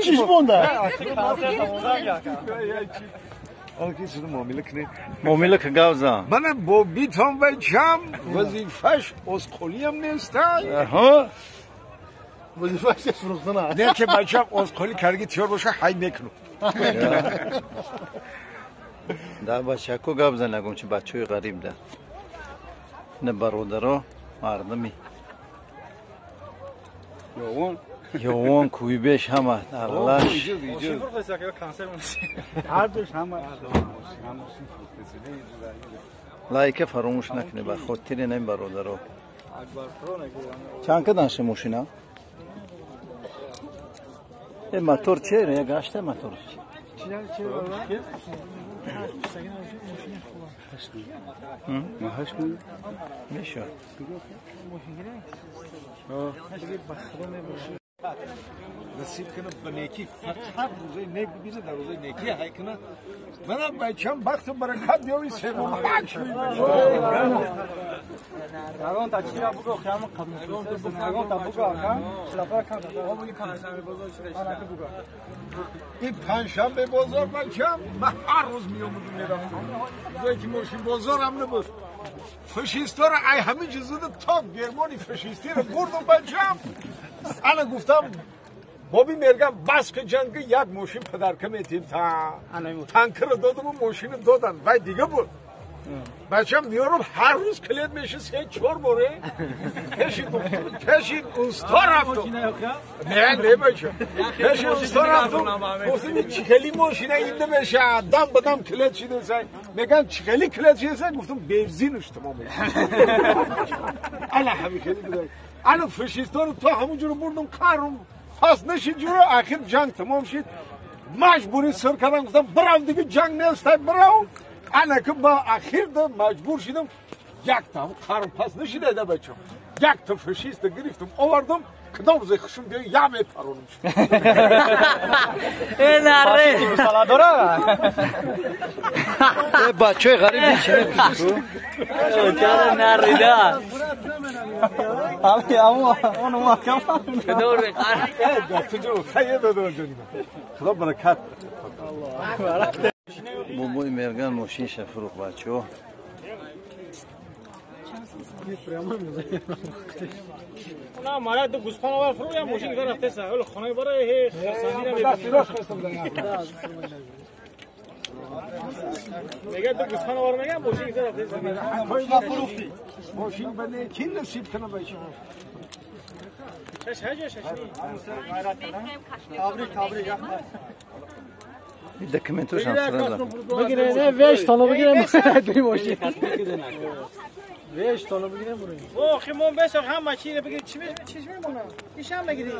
Чиш монда? Муомила ки гап зан. Мана бо битон бачам вазифаш озқолиам нестай. Вазифаш фурӯхтана. Не ки бачам озқоли карги тиёр боша ҳай мекунам. Да бачако гап зан ягон чи бачаҳои ғариб да. Не бародаро мардуми. Ёвон. Ёвон кӯйбеш ҳама аралаш. Лайка фаромӯш накунед ба хотири нем бародаро. Чанд кадан ше мошина? Э мотор че? Я гашта мотор. Мешавад. Насиб кунад ба некӣ фақат рӯзаи нек бибинад дар рӯзаи некӣ ҳай кунад. Манам бачам бахту баракат биёви севум ҳак Ягонта чира буго хиям ягонта буго ака шлапа кан буго. Ин панҷшанбе бозор бачам ман ҳар рӯз меомудум мерафтам. Рӯзое ки мошин бозорам набуд. Фашистора ай ҳамин ҷо зуда то Гермони фашистиро бурдум бачам. Ана гуфтам боби мергам бас ки ҷанги як мошин падарка метим та танкро додаму мошино додан вай дига буд. Бачам меёрам ҳар рӯз клет меша се чор боре пеши усто рафтум. Не не бачам пеши усто рафтум гуфтам чи хели мошина инда меша дам ба дам клет шидаса меган чи хели клет шидаса гуфтам бензинаш тамом меша. Ана ҳами хели буда. Ана фашисторо то ҳамон ҷуро бурдум қарум пас нашид ҷуро ахир ҷанг тамом шид. Маҷбурӣ сир кардам гуфтам бирав дига ҷанг нестай бирав. Ана ки ма ахир да маҷбур шидам якта қарм пас нашида бачам. Якта фашиста гирифтам овардам кадом рӯзе хушум биё я мепаронам. Э наре. Э бачаи ғариб чи мепурсӣ? Чара нарида. Ами амо оно ма кам. Кадор қар. Хайр додам ҷоним. Худо баракат. Бобои мерган мошинша фурӯх бачаҳо. На мара ду гӯсфанд овар фурӯх я мошин гар рафтеса. Ҳоло хонаи бара э хирсандӣ намебинӣ. Мега ду гӯсфанд овар мега мошин гар рафтеса. Мошин ба некӣ насиб кунад бача. Шаш ҳаҷа шаш ни. Табрик табрик. Документошам сразу. Бигире не веш тоно бигире дури мошин. Веш тоно бигире бурин. Охи мон бесо ҳама чире бигире чи чиш мемона. Ишам мегири.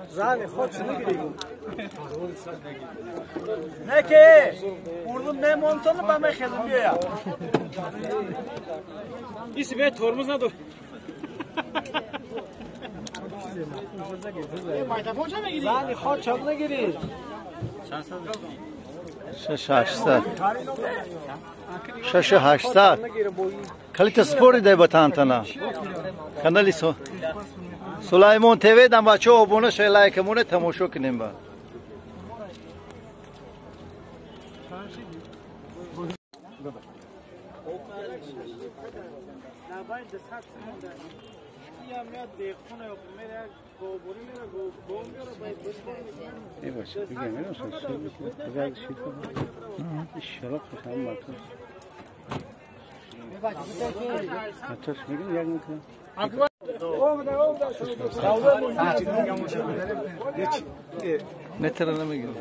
Зани худ чи мегири? Не ки урдум мемонтону ба мехезм биёя. Иси бе тормоз надор. Майтафон ча мегири? Зани худ ча мегири? 6,800. 6,800. Калита спори дай ба тантана. Канали Сулаймон ТВ дам бачаҳо обуна шавед лайка монед тамошо кунем ба. Не тара намегирад.